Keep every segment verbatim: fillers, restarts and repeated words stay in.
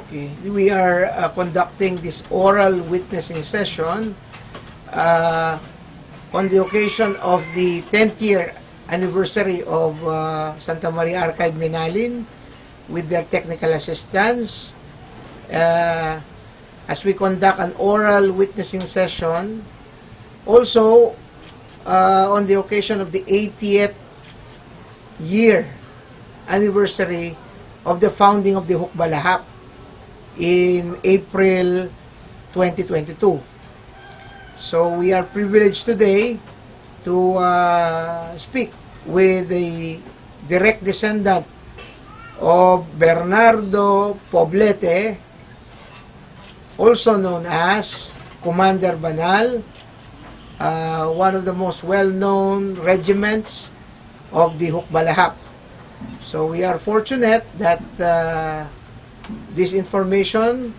Okay, we are uh, conducting this oral witnessing session uh, on the occasion of the tenth year anniversary of uh, Santa Maria Archive Minalin with their technical assistance. Uh, as we conduct an oral witnessing session, also uh, on the occasion of the eightieth year anniversary of the founding of the Hukbalahap in April twenty twenty-two. So we are privileged today to uh, speak with a direct descendant of Bernardo Poblete, also known as Commander Banal, uh, one of the most well-known regiments of the Hukbalahap. So we are fortunate that uh, this information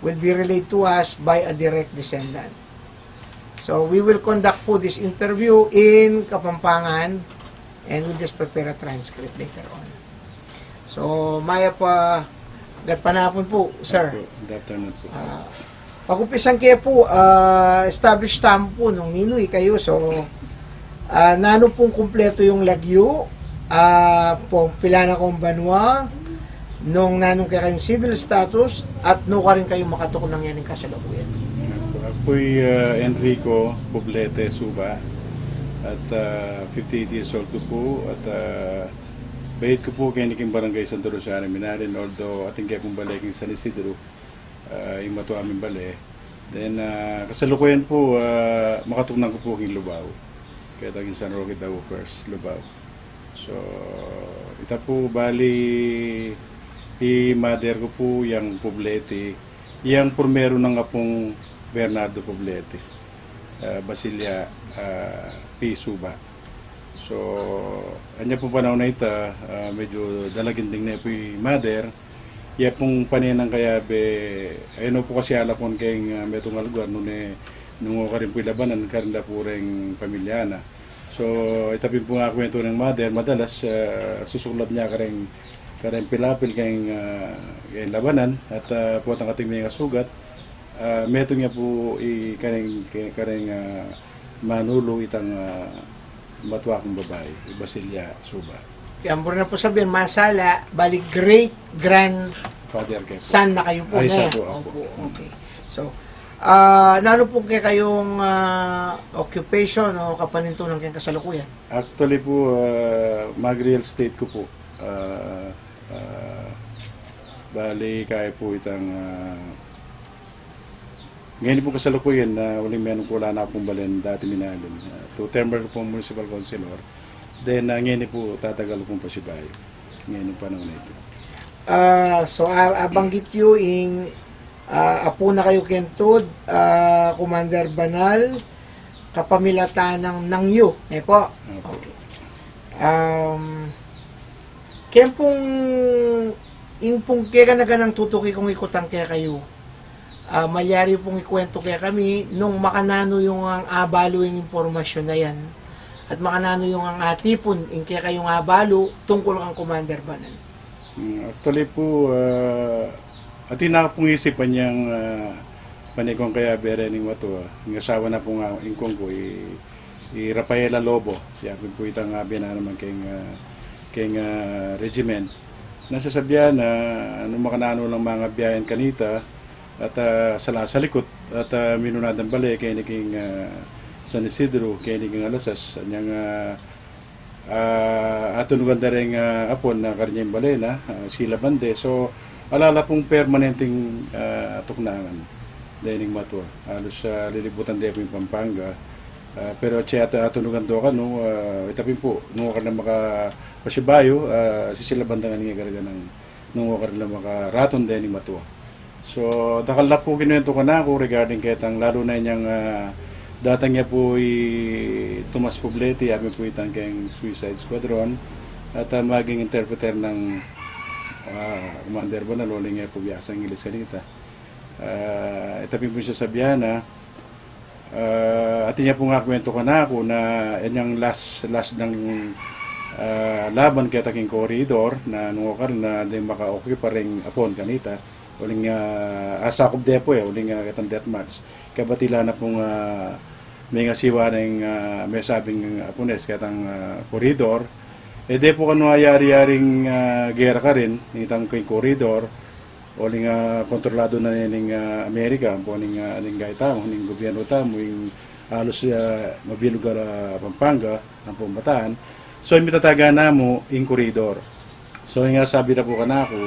will be relayed to us by a direct descendant. So we will conduct po this interview in Kapampangan and we'll just prepare a transcript later on. So, mayap a gatpanapun po, sir. Opo, good afternoon po. Ah, pag-umpisan ke po, ah, establish tamu po nung ninu ikayu. So, ah, nanu pung kumpletu yung lagyu, ah, pung pila na kayung banua, nung nanu kekayung civil status, at nukarin kayu makatuknang ngening kasalukuyan. Aku, aku po'y, ah, Enrico Poblete Suba, at, ah, fifty-eight years old ku pu, at, ah, bayit ku pu keni king Barangay Santo Rosario, Minalin, although atin ke pung bale king San Isidro, ah, ing matua ming bale. Then, ah, kasalukuyan pu, ah, makatuknang ku pu king Lubao. Keta king San Roque de Oquers, Lubao. So, ita pu bali i mother ku pu yang Poblete, yang purmeru nang apung Bernardo Poblete, ah, Basilia, ah, P. Suba. So, anya pung panaun a ita, ah, medyu dalaginding ne pu i mother, ya pung pane nang kayabe, e no pu kasi alapun keng, ah, metung a lugar, nune, nung o karin pu i labanan, karin da pu reng pamilya na. So, ita pin pung akuwentu neng mother, madalas, ah, susuklab ne kareng, kareng pilapil keng, ah, keng labanan, at, ah, potang kating mengasugat, ah, metung ya pu i kareng, ke-, kareng, ah, manulu itang, ah, matua kung babai, i Basilia Suba. Kaya mo na po sabihin, masala, bali great grandson Father ke pu. Na kayo po. Ay, ne? Isa po, opo. Opo, okay. So, ah, nanu po kekayung, ah, occupation o kapanintunan keng kasalukuyan? Actually po, ah, mag-real estate ku pu. Ah, ah, bali, kaya pu itang, ah, ngeni pu kasalukuyan, ah, uling menung kula na pung balen dati Minalin. Ah, two term ku pung municipal councilor. Then, ah, ngeni pu tatagal ku pung pasibayu. Ngeni panaun a ita. Ah, so, ah, abanggit yu ing, ah, apu na kayu keng tud, ah, Commander Banal, kapamilatan nang nang yu, ne po? Opo. Okay. Um, keng pung, ing pung kekanakanang tutuki kung ikutang kekayu, ah, malyari pung ikuwentu kekami nung makananu yung ang abalu ing impormasyun a yan at makananu yung ang atipun ing kekayung abalu tungkul kang Commander Banal. Mm, actually pu, ah, atin na pung isipan yang, ah, pane kung kayabe rening matua. Ing asawa na pu nga, ing kung ku, i, i Rafaela Lobo. Ya pin pu itang, ah, bie na naman keng, ah, keng, ah, regiment. Nung sasabian na, nung makananu lang mangabiayan kanita, at, ah, sala salikut, at, ah, minuna dang bale, keni king, ah, San Isidro, keni king Alasas, anyang, ah, ah, atunugan da reng, ah, apun na karne ing bale na, ah, sila bande. So, ala la pung permanenteng, ah, tuknangan dening matua. Alus, ah, lilibutan de pu ing Pampanga. Ah, pero atse at-, atunugan do kanu, ah, ita pin pu, nung o ka na makapasibayu, ah, sisilaban da ngeni karga nang nung o ka rin la makaratun dening matua. So, dakal la pu kinuwentu kanaku regarding ketang, lalu na inyang, ah, datang ya pu i Tomas Poblete, abe pu itang keng Suicide Squadron, at, ah, maging interpreter nang, ah, Commander Banal, uling ya pu biasa Ingles kanita. Ah, ita pin pu sasabian na, ah, atin ya pung akuwentu kanaku na inyang last, last nang, ah, laban keta king corridor na nung o ka rin na deng maka-occupy pa reng apun kanita. Uling, ah, asakup de pu e, uling, ah, ketang death march. Kabatilan na pung, ah, mengasiwa neng, ah, mesabing Apunes, ketang, ah, koridor. E de pu kanu ayari-yaring, ah, gera karin, itang keng koridor, uling, ah, kontroladu na ne ning, ah, Amerika, ampo ning, ah, ning gaita mu, ning gobyerno tamu, ing alus, ah, mabilug a Pampanga, ampo Bataan. So, ing mitatagan na mu, ing koridor. So, ing sabi na pu kanaku,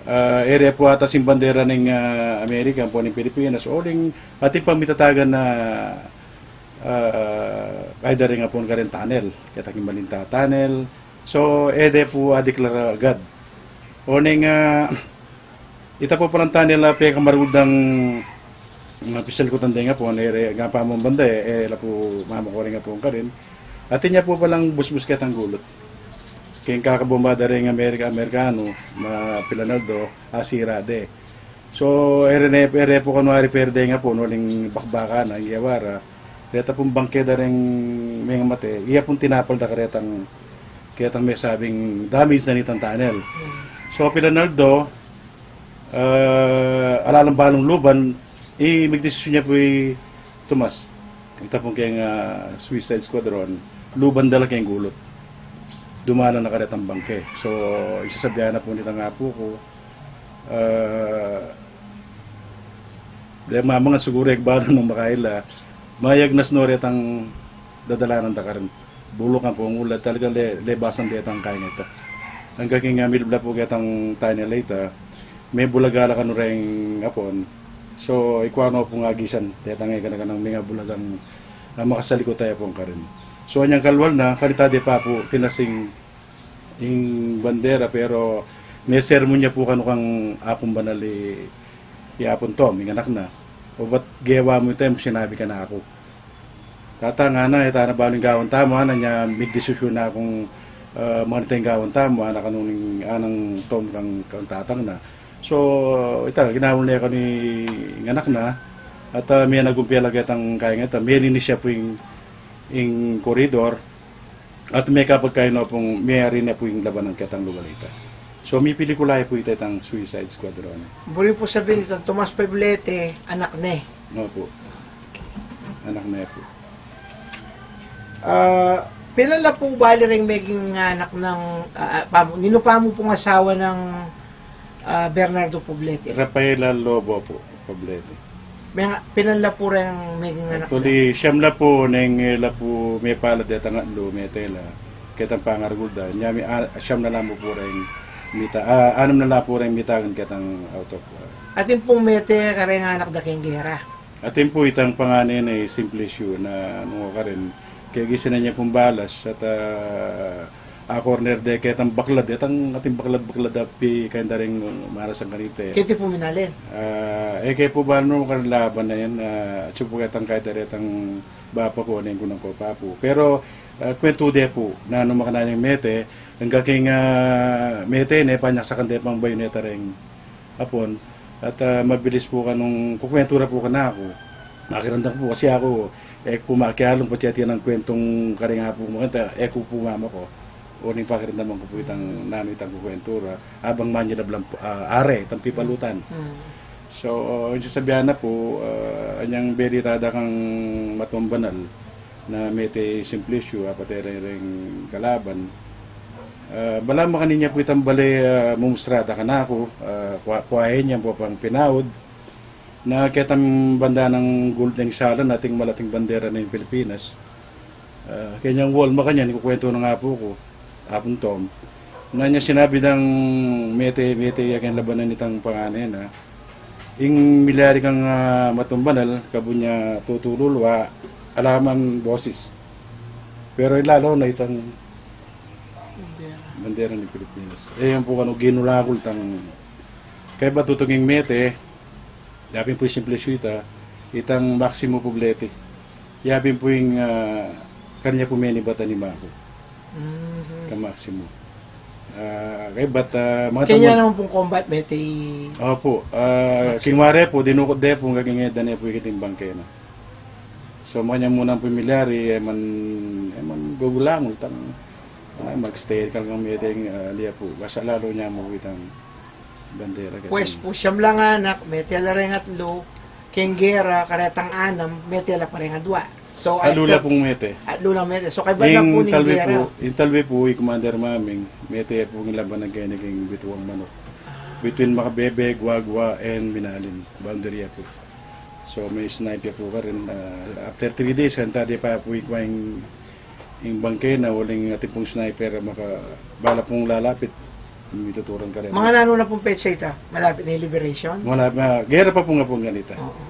ah, e de pu atas ing bandera ning, ah, Amerika, ampo ning Pilipinas, uling atin pang mitatagan na, ah, kayda ring apun karin tunnel. Ketang malinta tunnel. So, e de pu adeklara agad. Uling, ah, ita pu palang tunnel a pekamaragul dang, ah, pisalikutan deng apun, e re, agpang banda e, e la pu mamako ring apun karin. Atin ya pu palang busbus ketang gulut. Keng kakabomba da ring Amerika, Amerikanu, ma Pilanaldo, asira de. So, e re ne, e re pu kanu a-refer deng apun, uling bakbakan na, ing Guevara. Reta pung bangke da ring mengamate, iya pung tinapal da karetang, ketang mesabing damage na nitang tunnel. So, Pilanaldo, ah, ala lang balung luban, i migdesisyun ya pu i tumas. Ita pung keng, ah, Suicide Squadron, luban da la keng gulut. Dumalan na karetang bangke. So, ing sasabian na pu nitang apu ku, ah, de mamangan siguru e ku balu nung makaila, mayagnas no retang dadalanan da karin. Buluk ampong ulat, talagang le, lebasan detang kayang ita. Angga king, ah, milbla pu ketang tunnel a ita, mebulaga la kanu reng apun. So, ikwa no pung agisan detang e kanakanang mengabulagang, ah, makasalikut a apun karin. So, anyang kalwal na, kanita de pa pu pinasing ing bandera, pero mesermon ya pu kanu kang Apung Banal i, i Apung Tom, ing anak na. Obat gewa mu ita, ing sinabi kanaku. Tata, ngana, e ta na balu ing gawan tamu, ngana, nya migdesisyun na kung, ah, makanita ing gawan tamu, ngana kanu ning, nganang Tom kang, kang tatang na. So, ita, ginawan ne kanu ning anak na, at, ah, menagumpe la ketang kayang ita, melinis ya pu ing, ing koridor, at mekapagkainu pung meyari ne pu ing labanan ketang lugal a ita. So, mipelikula ya pu ita itang Suicide Squadron. Buri pu sabihin itang Tomas Poblete, anak ne. Opu. Anak ne pu. Ah, pilan la pu bali reng meging anak nang, ah, ah, pamu, ninu pamu pung asawa nang, ah, Bernardo Poblete? Rafaela Lobo pu, Poblete. Meng, pilan la pu reng meging anak na? Actually, siyam la pu, neng, e, la pu mepalad detang atlu, mete la. Ketang pangaragul da. Nya mi, ah, siyam na la mu pu reng mita, ah, anam na la pu reng mitagan ketang out of, ah. Atin pung mete kareng anak da keng gera? Atin pu itang panganene, Simplicio, na nung karin, kegisinan ya pung balas, at, ah, a-corner de ketang baklad, detang atin baklad-baklad a pi kayang da ring marasang kanita e. Keti pu minalin? Ah, e ke pu balu nung karin laban na yan, ah, atsu pu ketang kayang da retang bapa ku, neng gunang ku pa pu. Pero, ah, kwentu de pu, na nung makanyan yang mete, angga king, ah, mete ne, panyaksakan de pang bayoneta reng apun. At, ah, mabilis pu kanung kukwentu ra pu kanaku. Makiramdam ku pu kasi aku, e ku pu makialung patse atin a kwentung kareng apu ku, makanita, e ku pu mamako. Uling pakiramdaman ku pu itang nanu itang kukwentu ra. Abang manyilab lang pu, ah, are, itang pipalutan. Mm. So, ing sasabian na pu, ah, anyang belita da kang Matuang Banal, na mete i Simplicio, apate reng kalaban. Ah, balamu makanyan ya pu itang bale, ah, mumustra da kanaku, ah, kwa-, kwaen ya pu pang pinaud. Na ketang banda nang gulut neng salan, ating malating bandera ning Pilipinas. Ah, kenyang wall, makanyan, kukwentu nang apu ku, Apung Tom. Na nya sinabi dang mete, mete ya keng labanan itang panganena. Ing milyari kang, ah, Matuang Banal, kabud nya tutulul wa, ala man bosis. Pero ilalo na itang bandera ning Pilipinas. E, yan pu kanu ginulagul tang, kaybat tutung ing mete, yapin pu ing Simplicio ita, itang Maximo Poblete. Yapin pu ing, ah, kanya pu menibat a animal ku. Mhm. Kang Maximo. Ah, kaybat, ah, mga kanya tamu naman pung combat, mete i Opu, ah, Maximo. King ware pu, dinukut de pu, ing kagingeda ne pu, ikiting bangke na. So, makanya mu nang pamilyari, e man, e man gugulangul tang, ah, mag-stay kang mete, ah, liya pu. Basta lalo nya mu itang Bandera, ganun. Pues pu, siyam lang anak, mete la reng atlu, keng gera, karetang anam, mete la pa reng adwa. So, atlu la pung mete. Atlu lang mete. So, kaybat na pu ning gera. Ing talbe pu, i Commander Maming, mete ya pu king labanan keni king Bituang Manok. Ah. Between Makabebe, Guagua, and Minalin. Boundary ya pu. So, mi-snipe ya pu karin. Ah, after three days, kanta de pa pu ikwa ing, ing bangke na, uling atin pung sniper, maka, bala pung lalapit, mituturan karin. Mga nanu na pung petsa ita? Malapit na ing liberation? Malapit na, gera pa pu nga pu kanita. Oo, oo.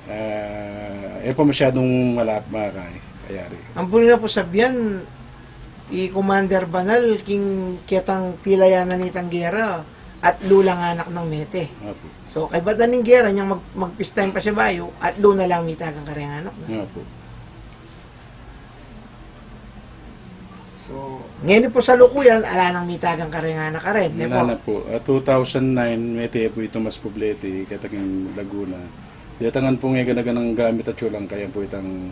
Ah, e pa masyadung malapit, makakayari. Ampon na pu sabian, i Commander Banal, king ketang pilayan na nitang gera, atlu lang anak nang mete. Opo. So, kaybat na ning gera, inyang mag-, mag-peace time pa siya bayu, atlu na lang mitagan kareng anak na. Opo. So, ngeni pu salukuyan, ala nang mitagan kareng anak karin, ne pu? Wala na pu. Ah, two thousand nine, mete pu i Tomas Poblete, keta king Laguna. Detangan pu ngan gana-ganang gamit at tsulang kaya pu itang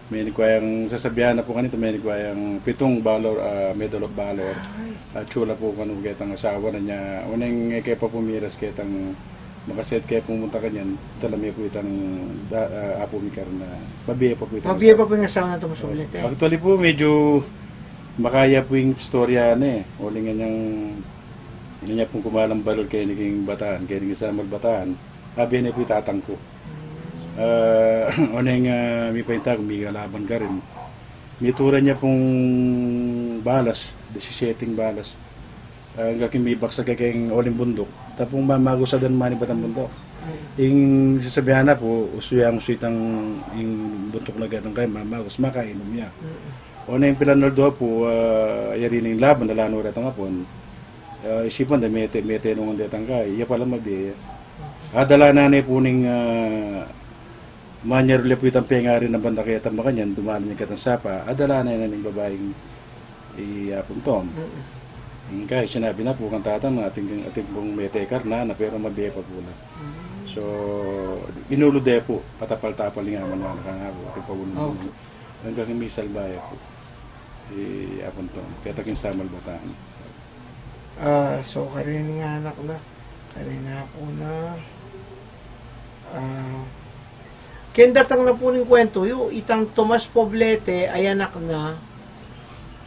Menikwa yang sasabian na pu kanita, menikwa yang pitung balor, ah, Medal of Valor. Ay. At tsula pu kanu ketang asawa na niya, uneng e ke pa pumiras ketang makaset ke pumunta kanyan, talame pu itang da-, ah, apu mi karna, mabie pa pu itang asawa. Mabie pa pu ing asawa na Tomas Poblete. Actually pu, medyo makaya pu ing istorya na e. Uling ngan yang, ngan yang pung kumalang baril keni king Bataan, keni king Samal Bataan. Abe ne pu i tatang ku. Ah, oneng, ah, mipainta ku, mikalaban karin. Mituran ya pung balas, disisyeteng balas. Ah, anggang king mibaksak ya keng uling bunduk. Tapung mamagus adan manibat a bunduk. Ing sasabian na pu, usu yang usu itang ing bunduk na gatang kaya mamagus, makainum ya. Oneng pilan aldo pu, ah, yari ning laban, ala no retang apun. Ah, isipan da mete, mete nung detang kai, ya pala mabie ya. Adala na ne pu ning, ah, manyarul ya pu itang pengari na banda keta makanyan, dumalan ya ketang sapa, adala na ne ning babaing i Apung Tom. Ing kai, sinabi na pu kang tatang na atin, atin pung mete karna na, pero mabie pa pu la. So, inulu de pu, patapal-tapal ning aman na kangaku, atin pa pu. Anggang misalba ya pu i Apung Tom, keta king Samal Bataan. Ah, so, kareni nga anak na, kareni apu na, ah, keng datang na pu ning kwentu yu, itang Tomas Poblete, ay anak na,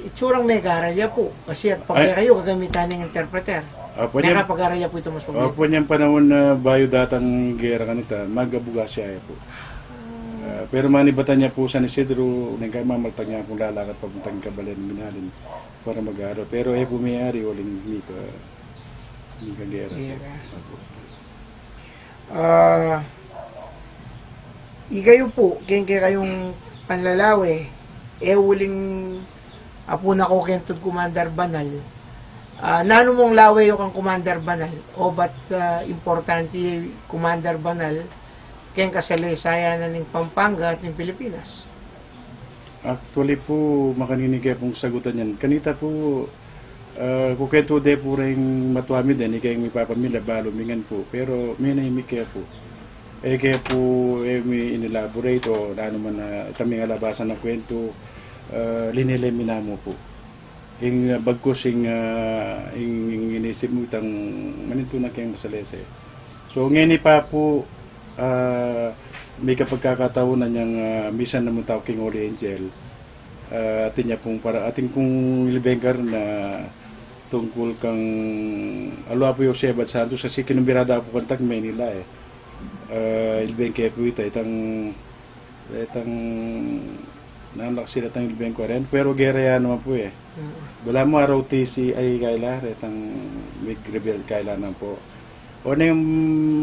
itsurang megaral ya pu, kasi at pag-, ay, kayu gagamitan ning interpreter. Opo, nyan. Mekapag-aral ya pu i Tomas Poblete. Opo, nyang panaun na bayu datang gera kanita, magabugas ya pu. Ah, pero manibatan ya pu San Isidro, neng kai mamaltang ya pu lalakat papuntang kabalen Minalin para mag-aral. Pero e pu miyari, uling mika, mika gera. Gera. Opo. Ah, ikayu pu, keng kekayung panlalawe, e uling apu na ko keng tud Commander Banal. Ah, nanu mung lawe yu kang Commander Banal? O ba't, ah, importante Commander Banal keng kasalesayan na ning Pampanga at ning Pilipinas? Actually pu, makanini ke pung sagutan yan. Kanita pu, ah, kukwentu de pu reng matua mi den, ika ing mipapamilya, balu mi ngan pu. Pero menahimik ke pu. E ke pu, e mi in-elaborate o nanu man a, itang mingalabasan a kwentu, ah, linele mi namu pu. Ing, ah, bagkus ing, ah, ing, ing inisip mu itang manintu na keng masalese. So, ngeni pa pu, ah, mika pagkakataun na nyang, ah, misan na mu tau keng Holy Angel. Ah, atin ya pung para, atin kung ilibeng karin na tungkul kang aliwa pu i Jose Abad Santos kasi kinumbira da pu kanta king Manila e. Ah, ilibeng ke pu ita, itang Retang, nanu la kasi retang ilibeng ku ren, pero gera ya naman pu e. Mm. Balamu R O T C, ay, kaila, retang mig-rebel kaila naman pu. O neng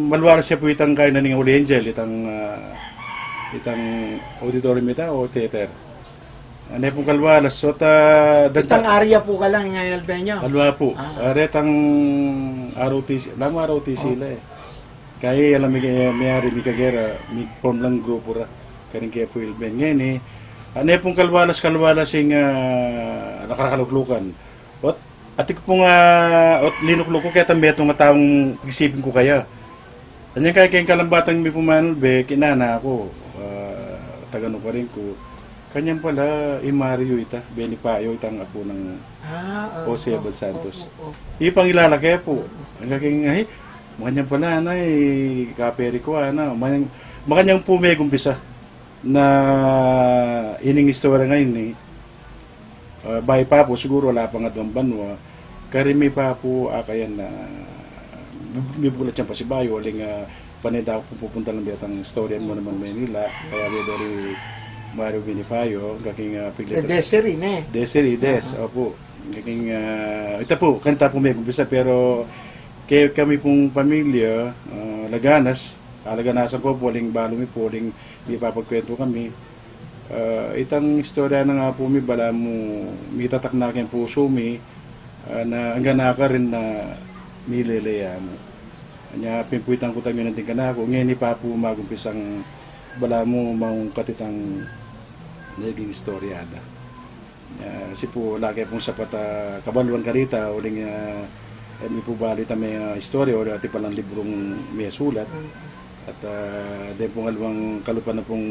maluaras ya pu itang kaina ning Holy Angel, itang, ah, itang auditorium ita o theater. Ane pung kaluaras, so ta, itang area pu kalang ing ilibeng yu? Aliwa pu. Ah. Ah, retang R O T C, balamu R O T C la e. Kaya alam mi, miyari mi kagera, mi-form lang grupu ra. Karing ke pu ilben. Ngeni, ane pung kalualas-kalualas ing, ah, nakarakaluklukan. Ot, atik pung, ah, ot linukluku keta metung a taung pag-isipin ku kaya. Anyang kaya keng kalambatang mi pumanulbe, kinana ku, ah, taganu karin ku, Kanyan pala, i Mario ita, Benifacio itang apu nang Ah, Jose opo, Abad Santos. Opo, opo. Ipang ilalake pu. Ang kaking, ay, makanyan pala, na, i kaperi ku, ana, makanyan, makanyan pu megumpisa na ining istorya ngeni, eh, ah, bayu pa pu, siguru ala pang aduang banua, karin mi pa pu akayan na mibulat yang pasibayu, uling, ah, pane da ku pung pupuntalan detang istorya mu naman Manila, kaya be dari Mario Benifacio, kaking, ah, piglet. Eh, Desiree, ne? Desiree, Des, aha, opo. Kaking, ah, ita pu, kanita pu megumpisa, pero ke-, kami pung pamilya, ah, Laganas, ah, Laganasan ku pu, uling balu mi pu, uling mipapagkwentu kami. Ah, itang istorya na nga pu mi, balamu mitatak na king pusu mi, ah, na anggang nakarin na milele ya mu. Anya pin pu itang kutang yun anting kanaku, ngeni pa pu magumpisang balamu maungkat itang naging istorya da. Ah, si pu lake pung sapat a kabaluan karita, uling, ah, eh, mi pu bali ta me, ah, istorya, o atin palang librung mesulat. At, ah, den pung aliwang kalupa na pung,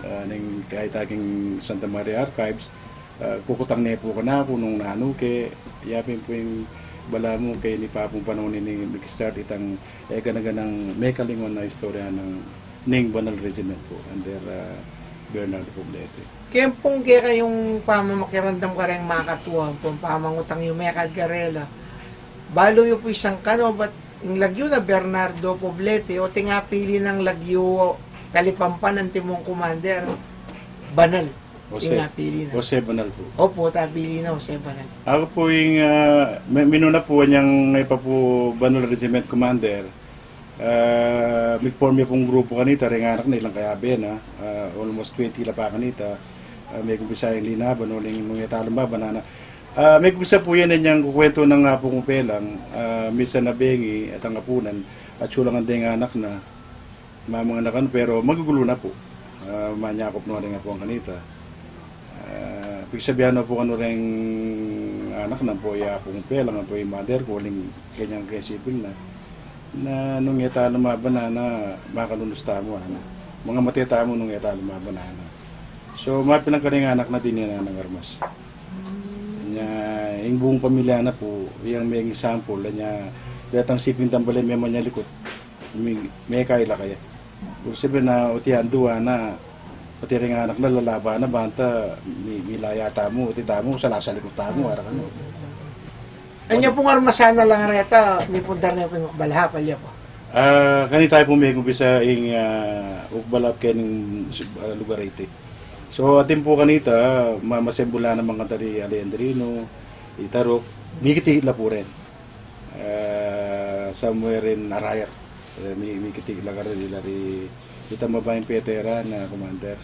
ah, ning kayta king Santa Maria Archives, ah, kukutang ne pu kanaku nung nanu ke, ya pin pu ing balamu keni pa pung panahun ini mig-start itang, eh, gana-ganang mekalinguan a istorya nang, ning Banal Regiment pu, under, ah, Bernardo Poblete. Ken pung kekayung pamamakiramdam kareng makatua, pung pamangutang yu mekad karela, balu yu pu isang kanu, bat ing lagyu na Bernardo Poblete, o atin apili nang lagyu Talipampan antimong commander, Banal. Jose, atin apili na. Jose Banal pu. Opo, atin apili na Jose Banal. Aku pu ing, ah, mi-, minuna pu anyang e pa pu Banal Regiment Commander. Ah, mig-form ya pung grupu kanita, reng anak na, ilang kayabe na, ah, almost twenty la pa kanita. Ah, megumpisa yang linaban, uling nung e ta lumaban, ana, ah, megumpisa pu yan, inyang kukwentu nang apu kung pelang, ah, misan a bengi at ang apunan, atsu lang deng anak na, mamanganakan, pero magugulu na pu. Ah, manyakup na reng apuan kanita. Ah, pigsabian na pu kanu reng anak na, ampo ya apu kung pelang, ampo i mother ku, uling ganyan ke siping na, na nung e ta lumaban, ana, makalunus tamu, ana. Mangamate tamu nung e ta lumaban, ana. So, mapilan kareng anak na, dinan na nang armas. Nya, ing buung pamilya na pu, yang meging example, nya, detang siping dang bale, memanyalikut, mi-, mekaila kaya. Ibig sabihin na, o ti andu, ana, o ti reng anak na lalaban na, banta, mi-, milaya tamu, o ti tamu, salasalikut tamu, ara kanu. Anya pung armas na lang reta, mipundar na pu ing ukbal hap, alya pu. Ah, kanita pu megumpisa ing, ah, ukbal hap keng, ah, lugar a iti. So, atin pu kanita, ma-, masembulan naman kanita ri Alejandrino, i Taruk, mikiti la pu ren. Ah, somewhere in Arayat. Eh, mi-, mikiti la karin, ila ri, itang babaing petera na commander.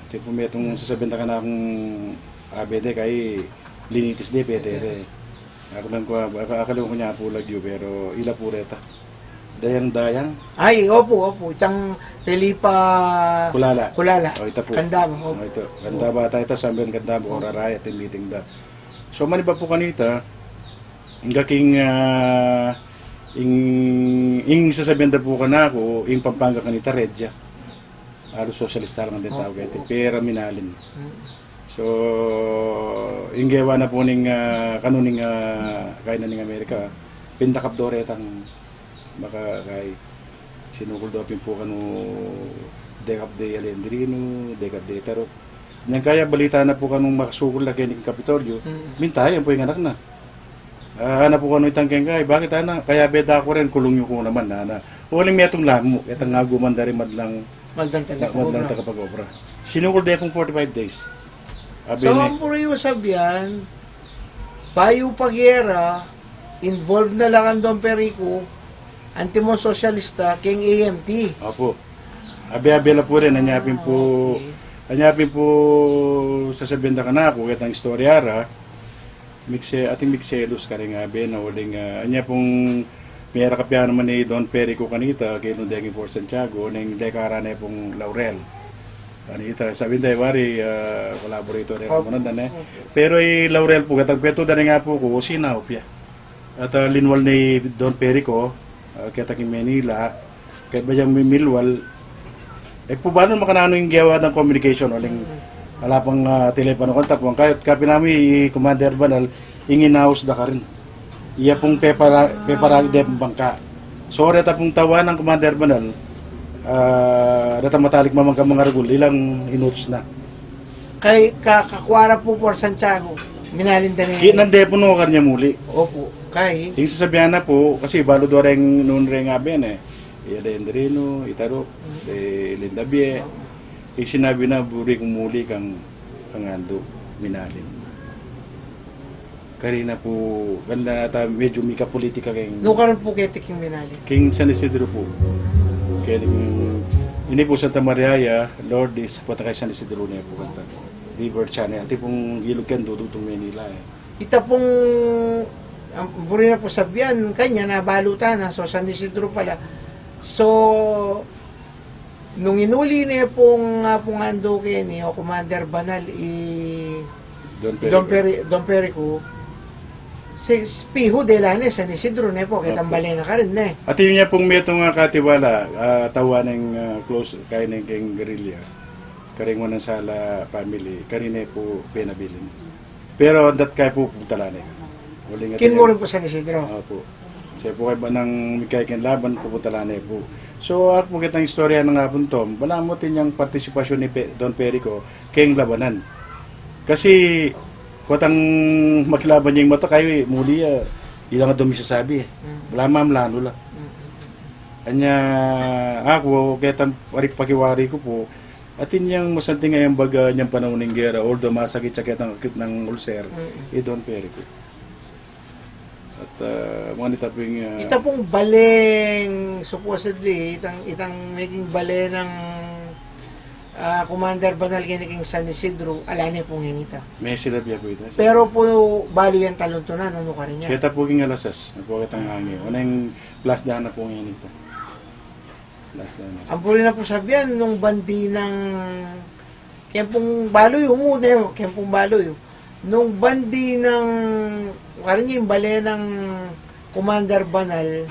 Atin pu metung sasabian da kanakung abe de, kaya linitis de, petera. Aku lang ku, aku, akalimutan ku na pu lagyu, pero ila pu reta. Dayang-dayang. Ay, opo, opo. Itang Felipa Kulala. Kulala. O, ita pu. Candaba, opo. O, ita. Candaba ata ita, sambil Candaba, o, Arayat, atin miting da. So, manibat pu kanita, ing kaking, ah, ing, ing sasabian da pu kanaku, ing Pampanga kanita, Regia. Halos sosyalista lang din tau keti, opo, opo. Pera minalim. Mm. So, ing gewa na pu ning, ah, kanu ning, ah, kainan ning Amerika, pindakap do retang makakai. Sinukul do pin pu kanu dekap de Alejandrino, dekap de Taruk. Nang kaya balita na pu kanung makasukul la keni king Kapitolyo, mm, minta ya pu ing anak na. Ah, ana pu kanu itang keng kai, bakit ana? Kaya beda ku rin, kulung yu ku naman, ana. Uling metung lamu, itang aguman da ri madlang, madlang tagapag-obra. Madlang tagapag-obra. Sinukul de kung forty-five days. Abi so, ni ampo ri yu sabian, bayu pa gera, involved na la kang Don Perico, antimong sosyalista, keng A M T. Opo. Abi-abi la pu rin, anya pin pu, ah, okay, anya pin pu sasabian da kanaku, ketang istorya ra, Mikse-, atin mikselus karing abe na uling, ah, anya pung mera kapya naman ni Don Perico kanita, kenu deng i Fort Santiago, neng dekara ne pung Laurel. Kanita, sabyan da wari, ah, collaborator ne, opo, kamunan da ne. Opo. Pero i Laurel pu, ketang kwetu da ring apu ku, sinaup ya. At, ah, linwal ni Don Perico, ah, keta king Manila, kaya ba yang mi-, milwal, E pu balu makananu ing gewa dang communication, uling ala pang, ah, telepono contact, pung kayat kapin namu i Commander Banal, ing inaus da karin. Iya pung pepara-, peparagde pung bangka. So, reta pung tauan nang Commander Banal, ah, reta matalik mamangka mangaragul, ilang inutus na. Kay ka-, kakwara pu por Santiago, minalin da ne. Ki nande pu no karnya muli. Opu, kay. Ing sasabian na pu, kasi balu dua reng nun reng aben e. Iya de Andrino, Itaro, de Linda Bie. Ing sinabi na buri kung muli kang, kang Ando, minalin. Karina pu, kanila nata medyo mikapolitika keng. Nu karin pu keti king minalin? King San Isidro pu. Keng, ini pu Santa Maria ya, Lourdes, pota kay San Isidro ne pu kanta. River Channel. Ati pung ilug yan, dudutung Manila e. Ita pung, am, buri na pu sabian, kanya na balu ta na, so San Isidro pala. So, nung inuli ne pung, ah, pung Ando keni, o Commander Banal, i Don Don Perico. Peri-, Don Perico, si, pihu de la ne, San Isidro ne pu, keta. Opu. Bale na karin ne. Ati nya pung metung a katiwala, ah, tauan neng, ah, close, kaya neng keng guerrilla. Kareng Manansala family, karine pu penabilin. Pero dat kaya pu pupunta la ne. Uling ati. Kin mu rin pu San Isidro? Opu. Siya pu kaya ba nang mikay keng laban, pupunta la ne pu. So, aku pu ketang istorya nang Apung Tom, balamu atin yang partisipasyon ni Pe-, Don Perico keng labanan. Kasi, kotang makilaban yang mata kay muli, ah, ilang a dumi sasabi e. Mm. Balamu mamlanu la. Mm. Anya, aku, ketang pari-, pakiwari ku pu, atin yang masanting a yang baga nyang panaun ning gera, although masakit ya ketang akit nang ulcer, mm, i Don Perico. At, ah, mga nita pung, ah, ita pung baleng, supposedly, itang, itang maging bale nang, ah, Commander Banal keni king San Isidro, ala ne pu ngeni ita. May sila biya pu ita. Pero pu balu yang taluntunan, nung nukarin ya. Keta pu king alas sais, nung pu ketang angin. Uneng plasdahan na pu ngeni ita. Last na, no? Ampuri na pu sabian, nung bandi nang, keng pung balu yu mu, ne, keng pung balu yu. Nung bandi nang, karin ing bale nang Commander Banal,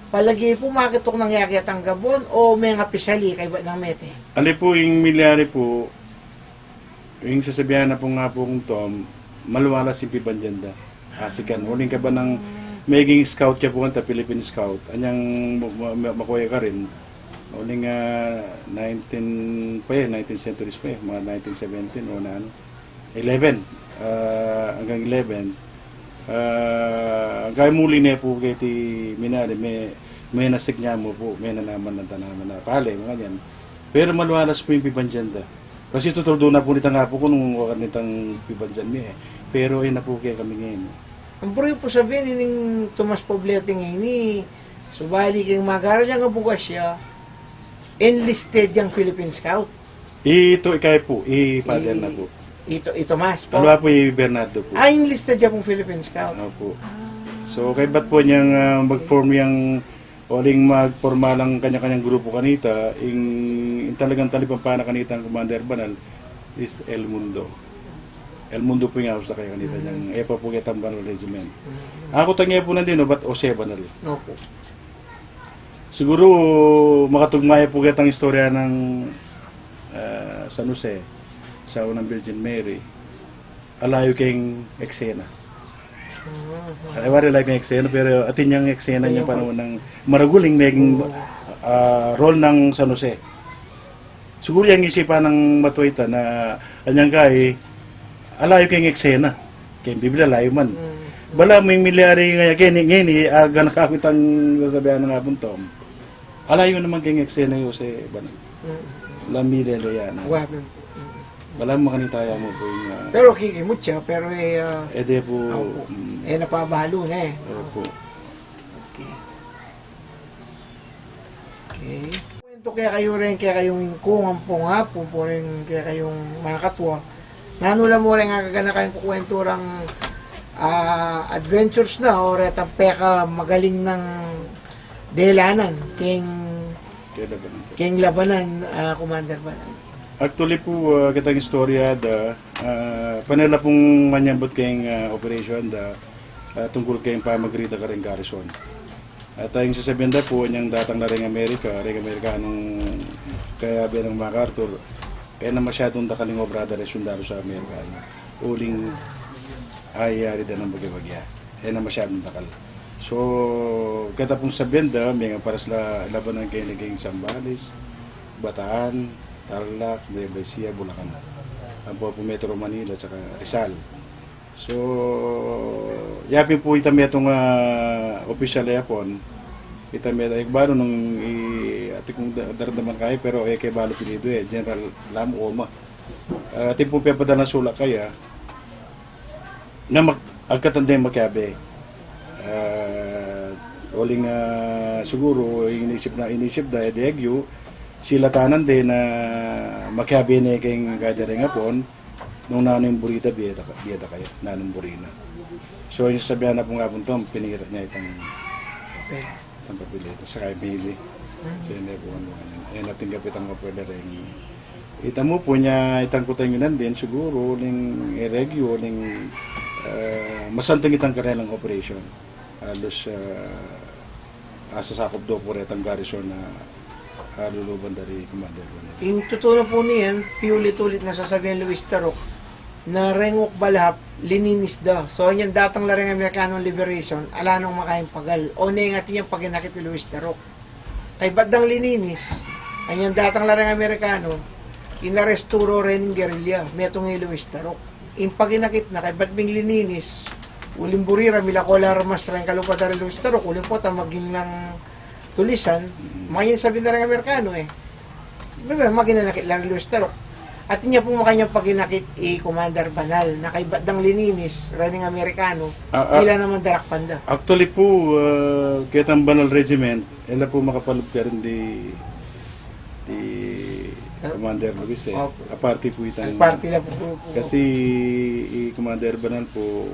palagi pu makituk nang yake at anggabon, o mengapisali, kaybat nang mete. Ali pu, ing milyari pu, ing sasabian na pu nga pu kung Tom, maluwalas ing pibandian da. Asikan. Uling kaba nang maging scout ya pu kanta, Philippine Scout. Anyang ma-, ma-, ma-, makuya karin. Uling, ah, nineteen pa ya, nineteen centuries pa ya, mga nineteen seventeen o na ano. Eleven. Ah, anggang eleven. Ah, anggang muli ne pu keti minali, me-, menasig ne mu pu, menanaman nang tanaman na pale, mga yan. Pero maluwalas pu ing pibandian da. Kasi tutul duna pu nitang apu ku nung wakan nitang pibandian mi e. Pero e na pu kekami ngeni. Ampuri pu sabian, ining Tomas Poblete ngeni, subali keng mag-aral yang abugas ya, enlisted yang Philippine Scout. Ito, ikay pu, i father na pu. Ito, i Tomas pu. Alwa pu, i Bernardo pu. Ah, enlisted ya pung Philippine Scout. Opu. Ah. So, kaybat pu niyang, ah, mag-form yang Uling magporma lang kanya-kanyang grupu kanita, ing, ing talagang talipampana kanita nang Commander Banal is El Mundo. El Mundo pu ing aus da kaya kanita, yang e pa pu ketang Banal Regiment. Aku tang e pu nandin, no, but Jose Banal. Opu. Siguru makatugma ya pu ketang istorya nang, ah, San Jose, sa unang Virgin Mary. Alayu keng eksena. Mhm. Ay, wari alayu keng eksena, pero atin yang eksena nya panahon nang maragul ing meging, ah, role nang San Jose. Siguru yang isipan nang matua ita na anyang kai, alayu keng eksena. Keng Biblia, alayu man. Mm. Balamu ing milyari ngeni, ngeni, aga na kaku itang sasabian nang Apung Tom. Alayu naman keng eksena i Jose Banal. Mm. Lamile le ya na. Wa, mm. Balamu makanita ya mu pu ing, ah, pero kikimut ya, pero e, ah, e de pu, opu. Mm. E na pabalu ne. Opu. Okay. Okay. Kwento kekayu reng kekayung ingkung ampong apu, pu reng kekayung makatua. Nanu la mu reng agaganakan kukwento rang, ah, adventures na o retang pekamagaling nang delanan keng, keng labanan, ah, Commander Banal? Actually pu, ah, ketang istorya da, ah, pane la pung manyambut keng, ah, operation da, ah, tungkul keng pamagri da kareng garrison. At ing sasabian da pu, inyang datang la reng Amerika, reng Amerikanong kayabe nang MacArthur, e na masyadung dakal ing obra da reng sundalu sa Amerikano. Uling ayari da nang bagya-bagya. E na masyadung dakal. So, keta pung sabian da, mengaparas la, labanan keni keng Zambales, Bataan, Tarlac, Nueva Ecija, Bulacan. Ampo pu Metro Manila, saka Rizal. So, yapin pu ita metung, ah, opisyal a Yapon, ita metung, e ku balu nung i, atin kung da-, daramdaman kaya, pero e ke balu apelyidu e, General Lam Oma. Ah, atin pung pepadalang sulat kaya, na mag-, agkatan deng makiabe. Ah, uling, ah, siguru, inisip na, inisip da, e de agyu, silatanan de na makiabe ne keng kaya da reng Yapon, nung nanu ing buri da, bie da, bie da kaya, nanung buri na. So, ing sasabian na pung Yapon to, pinira ne itang Papel. Itang papel, ita saka mili. Hmm. Sene pu, ano, ano, e na tinggap itang papel da reng. Ita mu pu nya, itang kutang yu nandin, siguru, ning e regyu, ning, eh, masanting itang karelang operation. Halos, eh, asasakup do pu retang garrison na, ah, luluban da ri Commander Bonal. Ing tutu na pu niyan, piulit-ulit na sasabian Luis Taruk, na reng Ukbalahap, lininis da. So, inyang datang la reng Amerikanong liberation, ala nong makaing pagal. O neng atin yang paginakit i Luis Taruk. Kaybat dang lininis, inyang datang la reng Amerikano, inarestu ro reng guerrilla, metung i Luis Taruk. Ing paginakit na, kaybat bing lininis, uling buri ra, milako la armas reng kalupa da reng Luis Taruk, uling pota maging lang tulisan, makanyan sabi na reng Amerikano e. Bebe, maginanakit lang Luis Taruk. Atin ya pung makanyang paginakit i Commander Banal, na kaybat dang lininis, reng Amerikano, ah, ah, ila naman darakpan da. Actually pu, ah, ketang Banal Regiment, ela pu makapalub karin di, di Commander Luis e. Opo. Aparte pu itang, aparte la pu, pu, pu. Kasi i Commander Banal pu,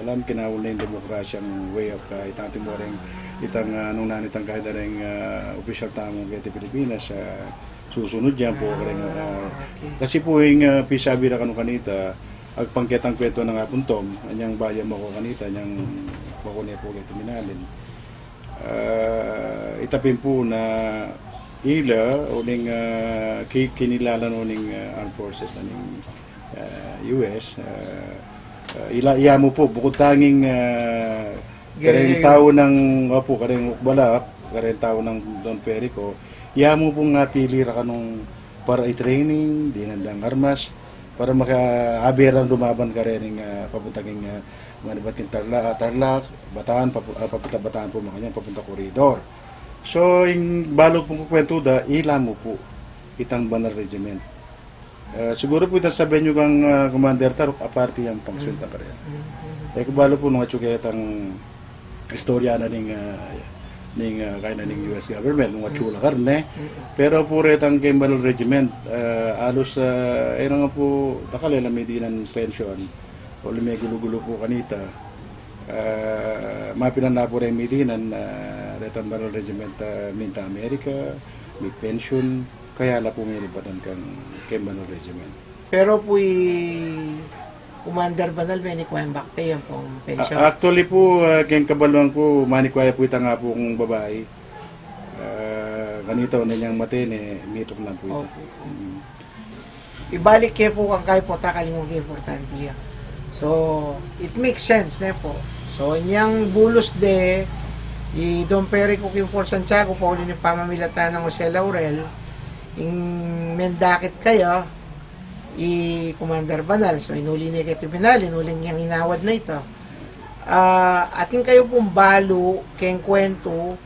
alam, kinaul na ing demokrasyang way of, ah, itang atin mu reng, itang, ah, nung nanu itang kaya da reng, ah, opisyal tamu keti Pilipinas, ah, susunud yan pu, ah, kareng, ah, okay. Kasi pu ing, ah, pisabi ra kanu kanita, agpang ketang kwentu nang Apun Tom, anyang bayu mako kanita, anyang mako ne pu keti minalin. Ah, ita pin pu na ila, uling, ah, ki-, kinilala no ning, ah, armed forces na ning, ah, U S, ah, ah, ila, iya mu pu, bukud tanging, ah, kareng tau nang, opu, kareng Ukbalahap, kareng tau nang Don Perico, iya mu pung apili ra kanung para i-training, dinan dang armas, para makaabe rang lumaban kareng, ah, papunta king, ah, manibat king Tarla-, ah, Tarlac, Bataan, papu-, ah, papunta Bataan pu, makanyan papunta Corridor. So, ing balu pung kukwentu da, ila mu pu, itang Banal Regiment. Ah, siguru pu itang sabian yu kang, ah, Commander Taruk, aparte yang pangsunta pa rin. E ku balu pu nung atsu ketang istorya na ning, ah, ning, ah, kaya na ning U S government, nung atsu la karne. Pero pu retang keng Banal Regiment, ah, alus, ah, e na nga pu, dakal e la midinan pension, o lime gulu-gulu pu kanita. Ah, mapilan na pu reng midinan, ah, retang Banal Regiment, ah, minta Amerika, mi pension, kaya la pu miribatan kang, keng Banal Regiment. Pero pu i Commander Banal, menikwayang back pay ampong pension? A-, actually pu, ah, keng kabaluan ku, manikwaya pu itang apu kung babai. Ah, kanita, o ne nyang mate ne, mituk na pu ita. Opo. Mm. Ibalik ke pu kang kayu pu, takal ing importante ya. So, it makes sense, ne pu. So, inyang bulus de i Don Perico king Fort Santiago, pauli ning pamamilatan nang Jose Laurel, ing mendakit kaya, i Commander Banal. So, inuli ne keti Banal, inuli neng inawad na ita. Ah, atin kayu pung balu keng kwentu,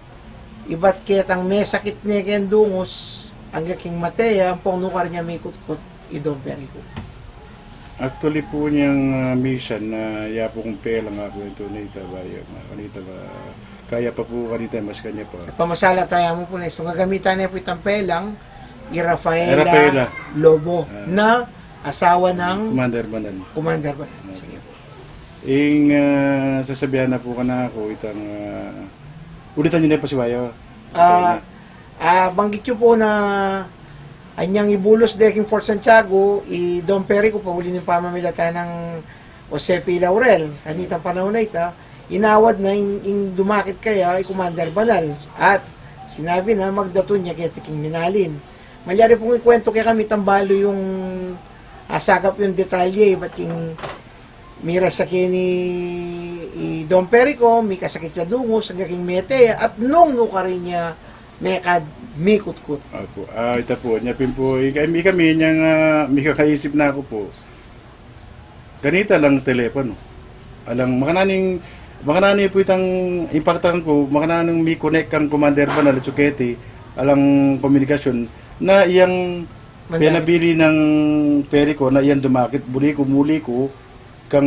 ibat ketang mesakit ne keng dungus, angga king mate ya, ampong nukar nya mikutkut i Don Perico. Actually pu nyang, ah, misan na ya pu kung pelang aku ito na ita ba, ya, ma-, kanita ba, kaya pa pu kanita mas kanya pa. Pamasala taya mu pu na istung gagamitan ne pu itang pelang, i Rafaela, Rafaela Lobo, ah, na asawa nang Commander Banal. Commander Banal. Ah. Sige pu. Ing, ah, sasabian na pu kanaku, itang, ah, ulitan yu ne pasibayu. Ah, ah, banggit yu pu na anyang ibulus de king Fort Santiago, i Don Perico pauli ning pamamilatan nang Jose P. Laurel, kanitang panaun a ita, Inawad na ing, ing dumakit kaya i Commander Banal at sinabi na magdatun ya keti king Minalin. Malyari pung ikwento kekami tambalu yung asagap yung detalye, ibat king mirasa keni i Don Perico, mikasakit ya dungus, angga king mete ya, at nung nukarin ya mekad mikutkut. Opo. Ah, ita po, nya pin po, ikami, ikami nyang, ah, mikakaisip na ku po. Kanita alang telepono. Alang, makananu ing, makananu pu itang impaktan ku, makananu ing mi-connect kang Commander Banal at suketi, alang komunikasyun, na iyang Mangyari. Penabili nang Perico na iyang dumakit, buri ku, muli ku, kang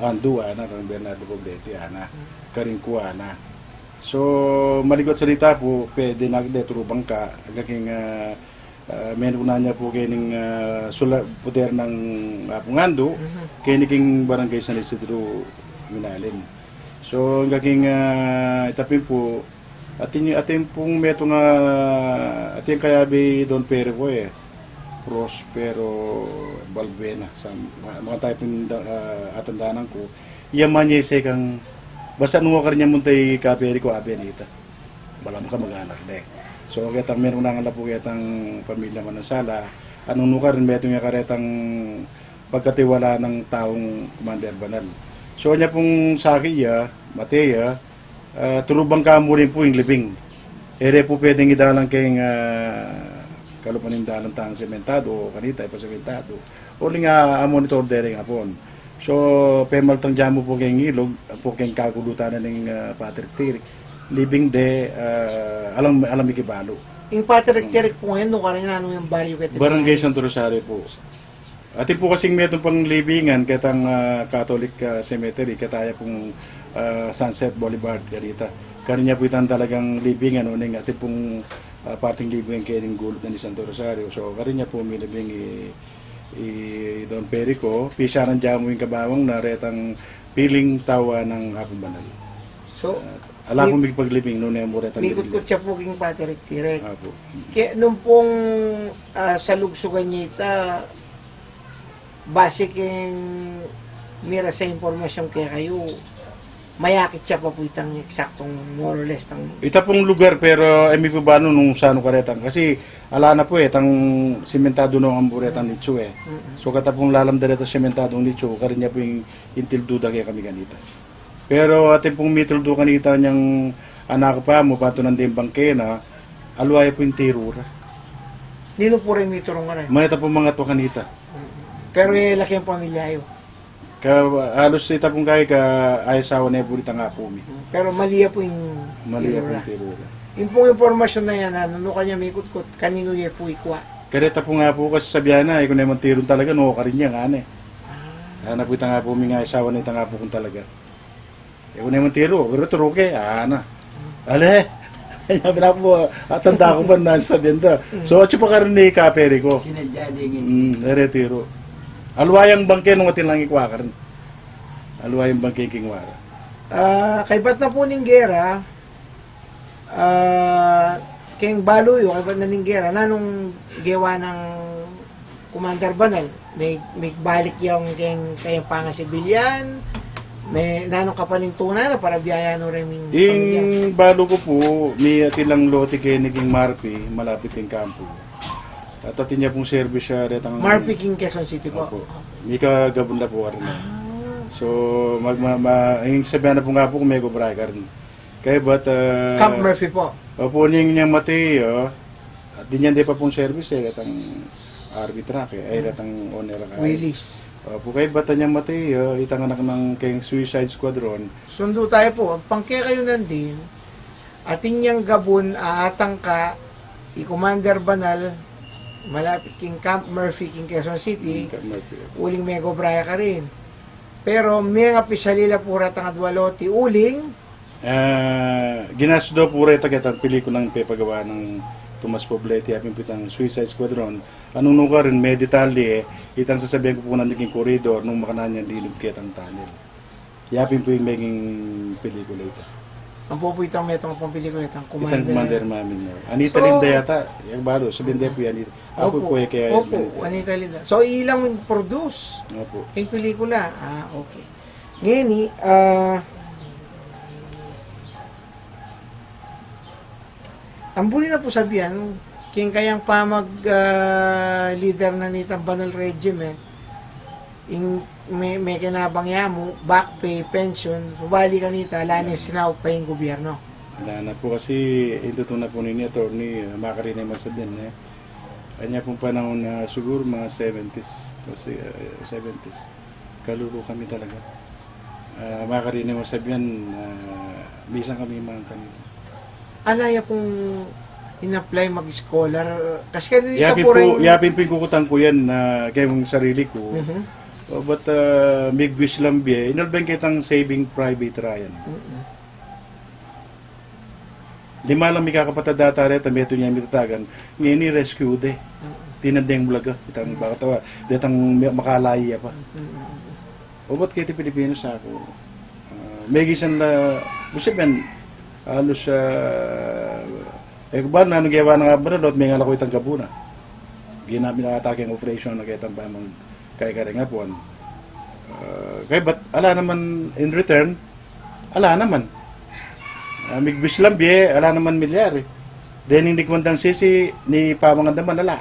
Andu, ana, kang Bernardo Poblete, ana, karin ku, ana. So, maligwat salita pu, pwede na de, turu bangka, angga king, ah, ah, menuna nya pu kening, ah, sula, puder nang Apung Andu, Mhm. keni king Barangay San Isidro, Minalin. So, angga king, ah, ita pin pu, atin, atin pung metung a, atin kayabe i Don Perico e, Prospero Balbuena, sa, ma-, makataypin da, ah, atandanan ku, iya manyese kang, basta nung karin ya munta i Ka Perico, abe nita. Balamu kamag-anak de. So, ketang menung nangan la pu ketang pamilya Manansala, anung nukarin metung ya karetang pagkatiwala nang taung Commander Banal. So, nya pung saki ya, mate ya, ah, turu bangka mu rin pu ing libing. E re pu pwedeng idalan keng, ah, kalupa ning dalan tang sementado o kanita, ipasementado. Uling a-monitor de ring Apung. So, pemaltang dyan mu pu keng ilug, pu keng kagulutan na ning, ah, patirik-tirik. Libing de, ah, alang, alang mikibalu. Ing patirik-tirik pu ngeni, nukarin, nanu yang baryo keti? Barangay Santo Rosario pu. Atin pu kasing metung pang libingan ketang, ah, Catholic, ah, cemetery, ketaya pung, ah, Sunset Boulevard, karita. Karin ya pu itang talagang libingan, uling atin pung, ah, parting libingan keni king gulut na ning Santo Rosario. So, karin ya pu milibing i, i Don Perico, pisanan dyan mu ing kabawang na retang piling tawa nang Apung Banal. So, ah, ala mi-, pung mikipaglibing, nune mu retang mikutkut libing. Siya pu king patirik-tirik. Apo. Kaya nung pung, ah, salugsugan ya ita, base keng mirasang impormasyun kekayu, mayakit ya pa pu itang eksaktong more or less tang... Ita pung lugar, pero e mi pu balu nung sanu karetang. Kasi ala na pu e, tang simentado na pu retang nicho e. Mm-mm. So, keta pung lalam da retang simentadong nicho, karin ya pu ing, ing tildu da kekami kanita. Pero atin pung mitildu kanita nyang anak ku pa mu, patuntunan deng bangke na, aliwa ya pu ing tiru ra. Ninu pu reng miturung kara? Mayta pung mangatua kanita. Mm. Pero e la keng pamilya yu? Ka, alus ita pung kaya, ka, asawa ne pu itang apu mi. Mm. Pero mali ya pu ing tiru ra. Mali ya pu ing tiru ra. Ing pung impormasyun na yan, nanu, nung kanya mikutkut, kaninu ye pu ikua? Kareta pung apu ku, kasi sabian na, e ku ne man tirun talaga, nung karin ya, ngana e. Ah. Ngana pu itang apu mi, asawa ne itang apu kung talaga. E ku ne man tiru, pero turu ke, ana. Ale, sabi na pu, atanda ku pa na sabian da. Mm. So, atsu pa karin i Ka Perico. Sinadya dingin. Mm, e re tiru. Aliwa yang bangke nung atin lang ikua karin. Aliwa yang bangke king wara. Ah, kaybat na pu ning gera, ah, keng balu yu, kaybat na ning gera, nanung gewa nang Commander Banal, me-, mibalik ya keng kayang pangasibilyan, me-, nanung kapalintunan na para biayan no reng pamilya? Ing balu ku pu, mi atin lang lote keni king Marpi, malapit king kampu. At atin ya pung serbisyu retang Marpi king Quezon City pu. Opo. Mika gabun la pu karin. Ah. So, mag-, ma-, ma-, ing sabian na pung apu ku, mekobra karin. Kaybat, ah, Camp Murphy pu. Opo, ning nyang mate ya, at dinan de pa pung service e, retang R V truck e, ay, retang owner ka. Willys. Opo, kaybat nyang mate ya, itang anak nang keng Suicide Squadron. Sundu tayu pu, pang kekayu nandin, atin yang gabun, a, atangka i Commander Banal, malapit king Camp Murphy, king Quezon City, Camp Murphy, opo. Uling mekobra ya karin. Pero, mengapisali la pu retang adwang lote, uling Ah, ginastu da pu reta ketang pelikulang pepagawa nang Tomas Poblete, ya pin pu itang Suicide Squadron. Nung nukarin, me-detalye, itang sasabian ku pu nandin king koridor, nung makananu yang linub ketang tunnel. Ya pin pu ing meging pelikula ita. Ampo pu itang metung pung pelikula itang Commander. Itang Commander Mamin, no. Anita Linda yata, yang balu, sabian de pu yan, Anita. Opo, opo, Anita Linda. So, ilang produce? Opo. Ing pelikula? Ah, okay. Ngeni, ah, Ang buri na pu sabian, king kayang pamag, ah, leader na nitang banal regiment, ing me, mekinabang ya mu, back pay, pension, subali kanita, ala ne sinaup pa ing gobyerno. Ala na pu kasi, ing tutu na pu nini, attorney, ah, makarin na masabian, e. Anya pung panaun na siguru mga seventies, o si, ah, seventies. Kalulu kami talaga. Ah, makarin na masabian, ah, misan kami mga kanita. Ala ya pung in-apply mag-scholar, kasi kanita. Yapin pu, ring yapin pin kukutan ku yan na keng sarili ku. Mhm. O, but, ah, migwis lang bie, inalben kitang saving private Ryan. Mhm. Lima lang mikakapatad data reta, metung ya mitatagan, ngeni rescue de. Mm. Tinandeng bulaga, itang baka tawa, detang mi-, makalayi ya pa. Mm, mm, mm. Ubat keti Pilipinas aku. Ah, megisan la, busi ben, alus, ah, e, ku ba, nanu gewa na nga ba na, lot mengalako itang gabuna. Ginabi na atake ng operation na ketang pamang kay kareng Apuan. Ah, kay bat, ala naman in return, ala naman. Ah, migbis lang bie, ala naman milyari. Dening ni Kwandang Sisi, ni pamangan naman, ala.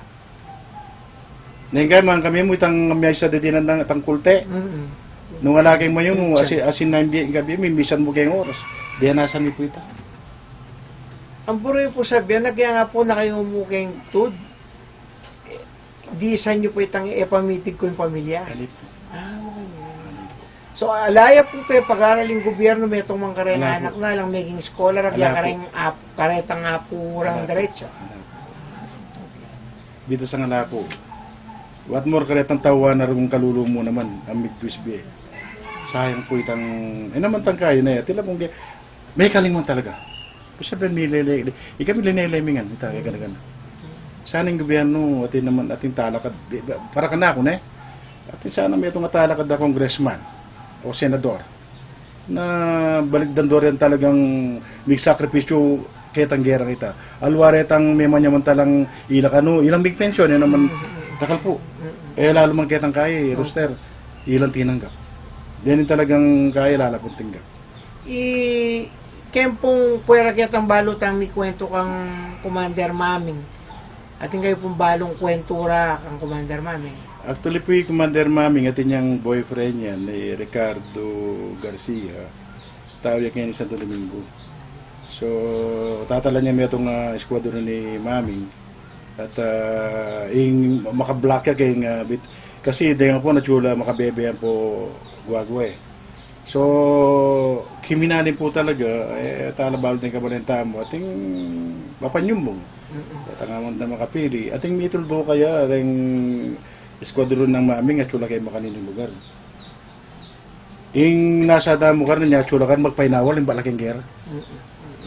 Neng kay, mang kami mu itang miyasa de dinan ng tangkulte. Mm-mm. Nung ala keng mayung mu, asin, asin na yung bie, gabi, mimisan mu keng oras. Denasan mi pu ita. Ang buri pu sabian, nagya nga pu na kayu mu keng tud. Di sa yu pa itang ipamitig ku ing pamilya? Ali pu. Ah, okay. Ali pu. So, ala ya pu pepag-aral ing gobyerno, metung mang kareng anak na lang meging scholar, agya kareng ap-, karetang apu rang diretso. Ala pu. Bida sa nga ala pu. What more, karetang tau na rung kalulu mu naman, ang migbis bie. Sayang pu itang, e naman tang kayu na ya, tila pung ge-, mekaling man talaga. Sabian mi lele, ikami linele mi ngan, ita, kaya gana-gana. Sana ing gobyerno, atin naman, atin talakad, di ba, para kanaku, ne? Atin sana metung a talakad a congressman o senador na balikdan do rin talagang migsakripisyu ketang gerang ita. Alwa retang memanyamantalang ila kanu, ilang migpensyon, yan naman, dakal pu. E, lalu man ketang kay, Rooster, ilang tinanggap. Dening talagang kay, lala pung tinanggap. I, keng pung puwera ketang balu tang mikwentu kang Commander Maming. Atin kayu pung balung kwentura kang Commander Maming? Actually pu, i Commander Maming, atin yang boyfriend yan, i Ricardo Garcia. Tau ya keni Santo Domingo. So, tatalan ya metung, ah, squadron ni Maming. At, ah, ing makablock ya keng, ah, bit-, kasi deng Apuan atyu la makabebe ampong guagua, e. So, kiminalin pu talaga, e, tala balu deng kabaleng tamu, atin mapanyumbung. Mm-mm. At ang amun da makapili, atin mitulbu kaya reng squadron nang Maming atyu la keng makanini lugar. Ing nasa damu karna, nya atyu la karna magpainawal, ing balaking gera. Mm-mm.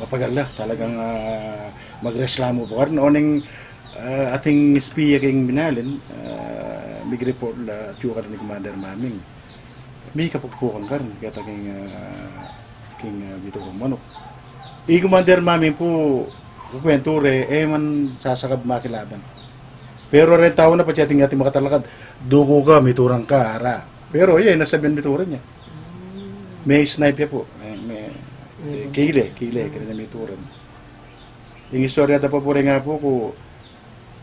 Mapagal la, talagang, ah, magreklamo pu karna. Oneng, ah, atin espiya keng binalin, ah, migreport la atyu karna ni Commander Maming. Mikapukpukan karna, keta keng, ah, keng, ah, bitukang manuk. I Commander Maming pu, kwentu re, e man sasakab makilaban. Pero reng tau na patse atin, atin makatalakad, duku ka, miturang ka, ara. Pero, ye, nasabian miturang ya. May snipe ya pu. May, may, e, kile, kile, kile na miturang. Ing istorya da pa pu reng apu ku,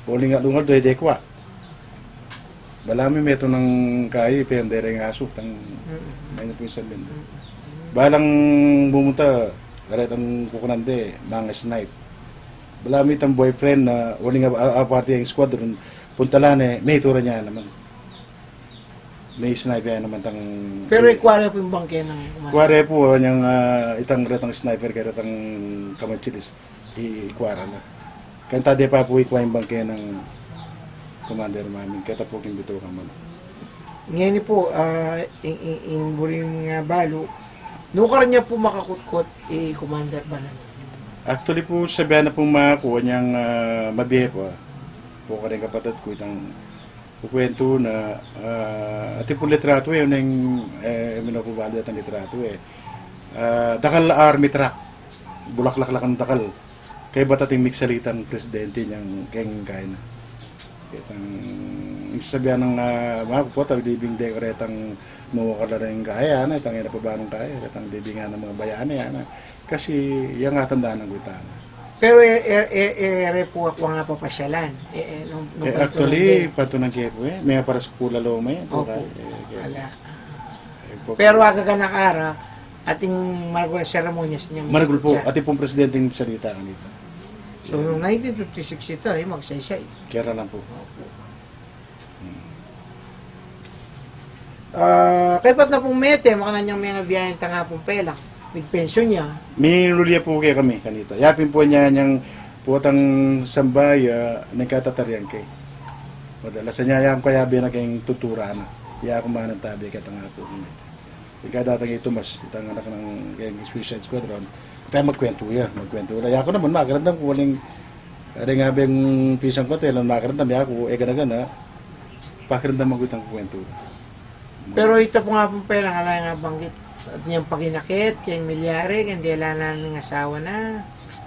uling aldo, dede kwa. Balamu metung nang kayi, pende reng asu, tang, mm, may na pu ing sabian. Mm. Balang bumunta, karetang kukunan de, mga snipe. Balamu itang boyfriend na, uling a, a, a party ing squadron, puntalan e, miturang ya naman. May snipe ya naman tang. Pero ikwa re pu ing bangke nang Commander? Ikwa re pu, nyang, ah, itang retang sniper, karetang kamatsilis, i-, ikwa re na. Kanta de pa pu ikwa ing bangke nang Commander Maming, keta pu king bitukang manuk. Ngeni pu, ah, ing, ing, ing buring, ah, balu, nukarin ya pu makakutkut i Commander Banal? Actually pu, sabian na pu maku, nyang, ah, mabie pa pu kareng kapatad ku itang kukwentu na, ah, atin pu litratu e, neng, e, minokubalda tang litratu e. Ah, dakal army truck, bulaklak la kang dakal. Kaybat atin migsalitang presidente nyang keng kaina. Itang sabian nang, ah, maku pu, tau dibing de karetang mawakal la reng kaya na, itang ina pa ba nung kaya, itang dibing na mga bayani, ana. Kasi, yang atandanan ku itana. Pero e, e, e, e, re pu aku nga papasyalan. E, e, nung, nung Eh, pantunan actually, din. Patunang ke pu e. Miyaparaskula lo me pu. Opo. Ka, e, ke, Ala. E, pu. Pero agagan na kara, atin maragul a seremonyas niya. Maragul pu, atin pung presidenteng salita kanita. So, nung nineteen fifty-six ita, e, magsaysay. Kera lang pu. Opo. Hmm. Ah, kaybat na pung mete, makanyan yang mengabiayan tang Apung Pelang. Migpensyon ya. Minuli ya pu kekami kanita. Ya pin pu nya nyang potang sambay, ah, nagkatatarian ke. Madalas nya yang kayabe na keng tuturan na. Ya ku manantabe ke tang Apung Pelang. Ika datang i Tomas, itang anak nang keng Suicide Squadron. Tayo magkwentu ya, magkwentu la. Ya ku naman, makiramdam ku uling, ari nga beng pisang ku, tela makiramdam ya ku, e gana-gana, pakiramdam ku itang kwentu. Pero ita pu nga Apung Pelang, ala yang banggit, at niyang paginakit keng milyari, keng dela na ning asawa na.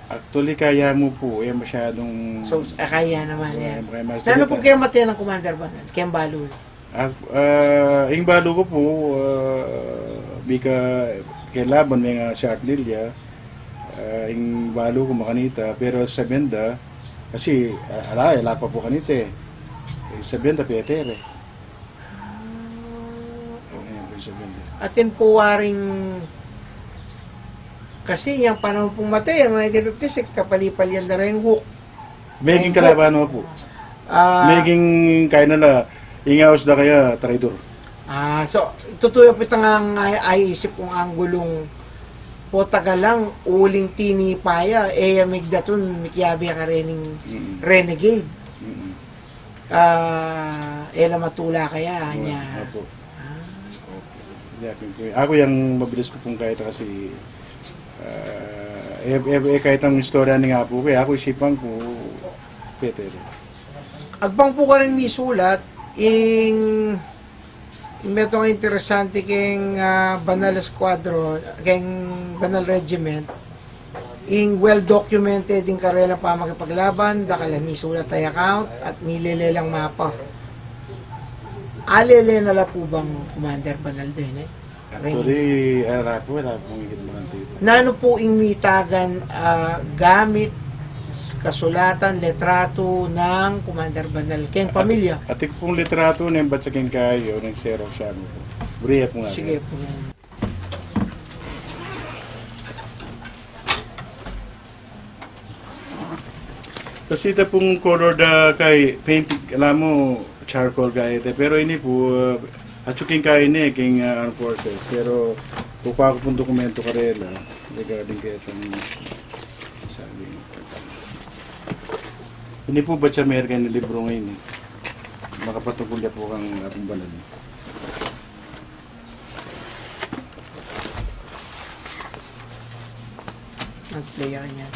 Actually, kaya mu pu, e masyadung So, ah, kaya naman e, yan. Kaya mas Nanu pu kaya mate nang Commander Banal, keng balu? Ah, ah, ing balu ku pu, ah, bika kelaban me nga short linya, ah, ing balu ku makanita, pero sa benda, kasi, ah, ala, ala pa pu kanita e. Ing sa benda, pete re. Ayan, ing sa benda. Atin pu waring, kasi yang panahon pung mate, yang nineteen fifty-six, kapali-palian da reng hook. Meging Ayun po. Kalaban na pu. Ah. Meging kaina la, ing aus da kaya traidor. Ah, so, tutu ya pu itang ay, ay isip kung anggulung potagalang uling tinipa ya, e ya migdatun, mikiabe ya karening Mm. renegade. Mm. Ah, e la matula kaya, Wa-, nya. Opo. Ah, okay. Yakin ku, aku yang mabilis ku pung kaita kasi, ah, e, e, e, kaitang istorya ning apu ku, e, aku isipan ku, pete re. Agpang pu karin misulat, ing, ing metung a interesante keng, ah, Banal Squadron, keng Banal Regiment, ing well documented ing karelang pamakipaglaban, dakal a misulat a account, at milele lang mapa. Alele na la pu bang Commander Banal deni? Actually, ala pu, ala pung ikit manantipan. Nanu pu ing mitagan, ah, gamit, s-, kasulatan, litrato nang Commander Banal keng pamilya? Atin pung litrato, neng batsa keng kayu, neng xerox ya mu pu. Buri ya pu nga. Sige pu. Kasi ita pung color da kay painting, ala mu, charcoal kaya ita. Pero ini pu, ah, atsu king kaya ini, king, ah, armed forces. Pero kukuha ku pung dokumento karela regarding kaya itang sabi. Ini pu, batsa Amerika ini libro ngeni. Makapatungkul ya pu kang Apung Banal. Mag-play ako niyan.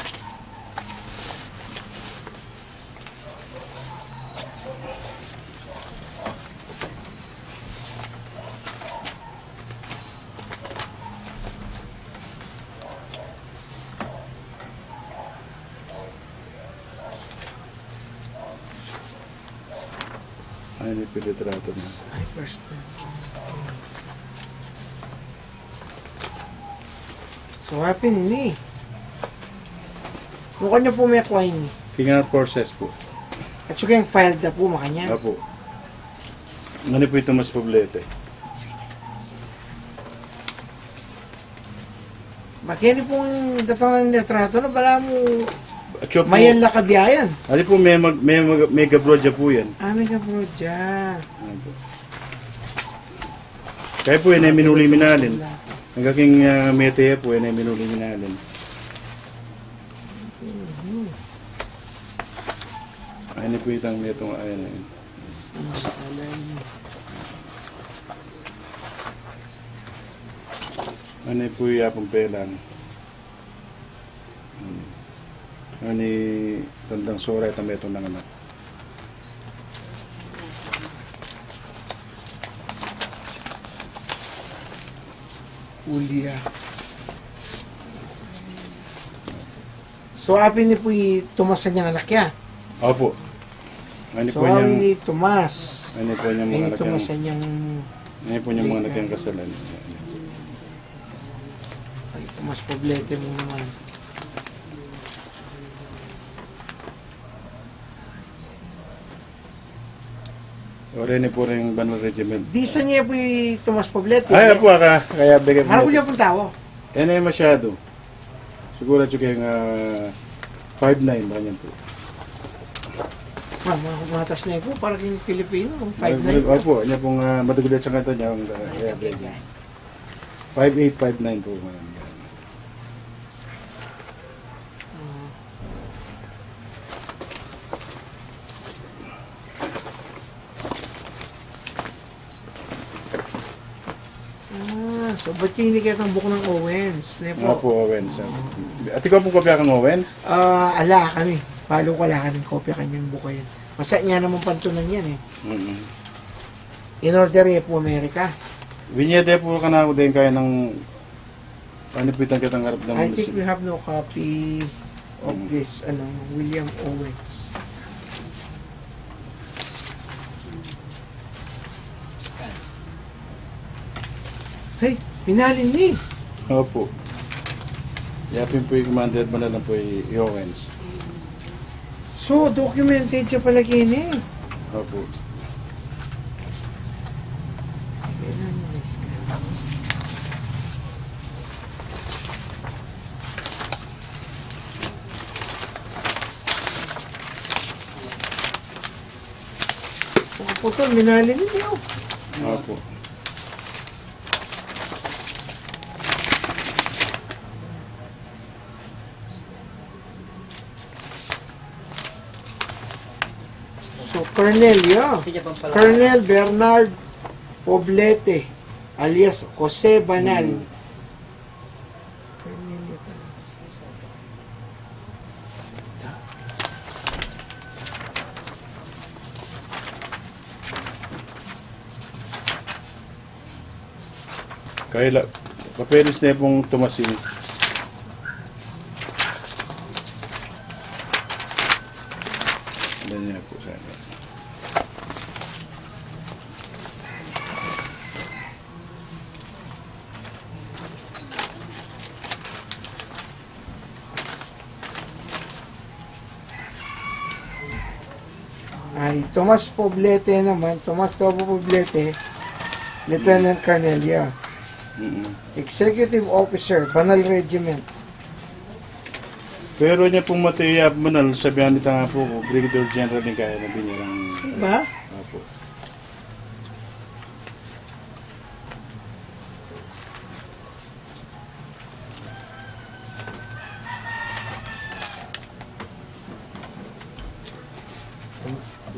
Ay, ini pu litrato na. Ay, first time. So, apin ini. Nukan yu pu mekua ini? King armed forces pu. Atsu keng file da pu makanyan? Opu. Ngeni pu i Tomas Poblete. Bakeni pung datang na ning litrato na balamu Atsu pu. Mayan la kabiayan. Ali pu, me mag-, me mag-, me gabrodya pu yan. Ah, me gabrodya. Ayan pu. Kaya pu, yan e minuli minalin. Anggang king, ah, mete pu, yan e minuli minalin. Mhm. Ayan pu itang metung, ayan, ayan. Ano, sa alam mo? Ngeni pu i Apung Pelang. Hmm. Ngeni tandang sora itang metung nang anak. Julia. So, apin ini pu i Tomas a nyang anak ya? Opu. Ngeni pu i nyang, ini Tomas. Ngeni pu i nyang, ini Tomas a nyang, ngeni pu i nyang mga anak yang kasal. Ay, Tomas Poblete mu naman. O, reni pu ring Banal Regiment. Di sa niya pu i Tomas Poblete. Ay, apu, aka, kaya bigay pu. Maragul ya pung tau. E na masyadu. Siguru atyu keng, ah, five nine, makanyan pu. Ma-, ma-, matas na pu, para keng Pilipino, five nine. Ay, opu, anya pung, ah, madugul ya sa kanta niya, ang, ah, kaya bigay. Five eight, five nine pu, makanyan. Ah, so, ba't ini ketang buk nang Owens, ne pu? Opu, Owens, ah. Atin ka pung kopya kang Owens? Ah, ala kami. Balu ku ala kaming kopya kanyang buk a yan. Masa niya namang pantunan yan, e. Mm-mm. In order ya pu Amerika. Binie de pu kanaku deng kaya nang Ano pu itang ketang arap nang I think we have no copy of this, ano, William Owens. Hey, pinalin ni. Opu. Ya pin pu i Commander Banal na pu i Owens. So, documented siya pala kini. Opu. Putol, minalin niya. Opu. So, Colonel, yeah. Colonel Bernard Poblete, alias Jose Banal. Hmm. Colonel, yeah pala. Kaila, papeles ne pung Tomasin. Ganyan po sana. Ay, Tomas Poblete naman, Tomas Lobo Poblete, Lieutenant Colonel, yeah. Mm-mm. Executive Officer, Banal Regiment. Pero nya pung mate ya Banal, sabian ita nga pu ku, Brigadier General ing kaya na binie rang. Ba? Opu.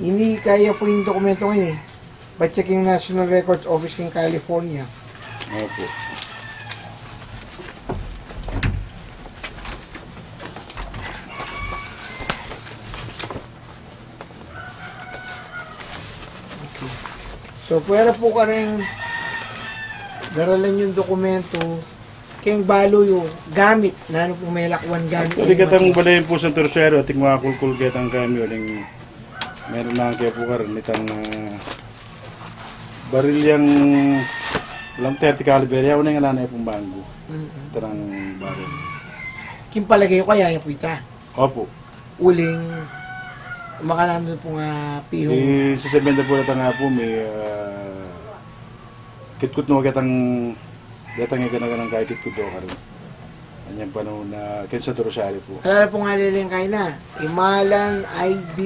Ini kaya pu ing dokumentong ini. Ba't ya king National Records Office king California? Opu. Okay. So, pwera pu karing daralan yung dokumento, keng balu yu gamit, nanu pung melakwan gamit. Actually, ketang bale pu Santo Rosario, ating makulkul ketang kami, uling meron na kaya pu karin, itang, ah, baril yang, uling thirty caliber, ya, uling ala na pung banggu. Mm-mm. Itang baril. King palage ku kaya ya pu ita? Opu. Uling, makananu pung, ah, pihung. Di, sasabyan da pu reta nga pu, mi, ah, kitkut no ketang, ketang igana-ganang kaya kitkut do karin. Anyang panaun na, ken Santo Rosario pu. Ala pung aleleng kaina, imalan, I D,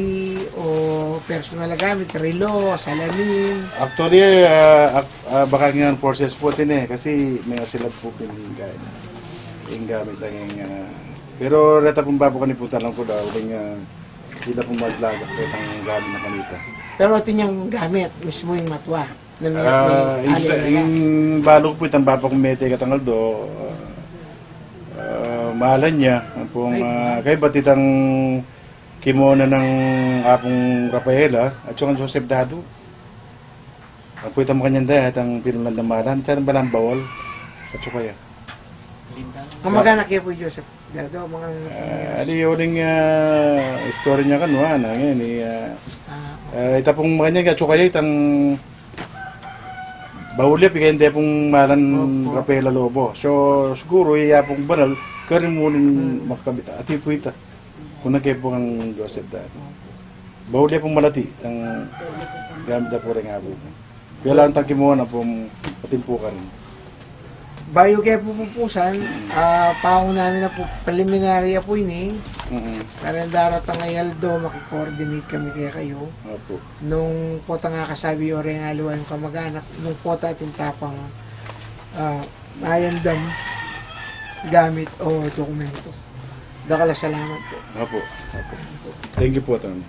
o personal a gamit, relo, salamin. Actually, ah, ak-, ah, baka ngan forces pu atin e, kasi may asilab pu pin kaina. Ing gamit lang ing, ah, Pero reta pung babu kanipu talang ku da, uling, ah, ila pung maglagak ketang gamit na kanita. Pero atin yang gamit, mismu ing matwa. Na mi-, ah, mi-, ing sa-, alin na ing balu ku pu itang bapa kung mete ketang aldo, ah, malan ya, ampong, ah, kaybat itang kimona nang Apung Rafaela, at saka Joseph Dadu. Ampo itang makanyan da, itang pinalanda malan, itang balang bawal, at saka ya. Kamag-anak ya pu i Joseph Dado, mga, ah, ali, uling, ah, istorya nya kanu, ah, na, ngeni, ah, ah, ita pung makanyan, at saka ya, itang baul ya, pigay nde pung malan Rafaela Lobo. So, siguru, iya pung banal, karin mu rin makakabit. Ati pu ita. Kuna ke pu kang Joseph Dado. Bau de pung malati, ang gamit na pu rin nga pu. Kaya lang tang kimuha na pung patimpukan. Bayu ke pu pupusan, ah, paungu namin na pu, preliminary ya pu ini. Mm-mm. Kareng daratang a aldo, maki-coordinate kami kekayu. Opo. Nung pota nga kasabi yu rin aliwa yung kamag-anak, nung pota atin tapang, ah, mayandam gamit o dokumento. Dakal a salamat pu. Opo. Opo. Thank you pu, Attorney.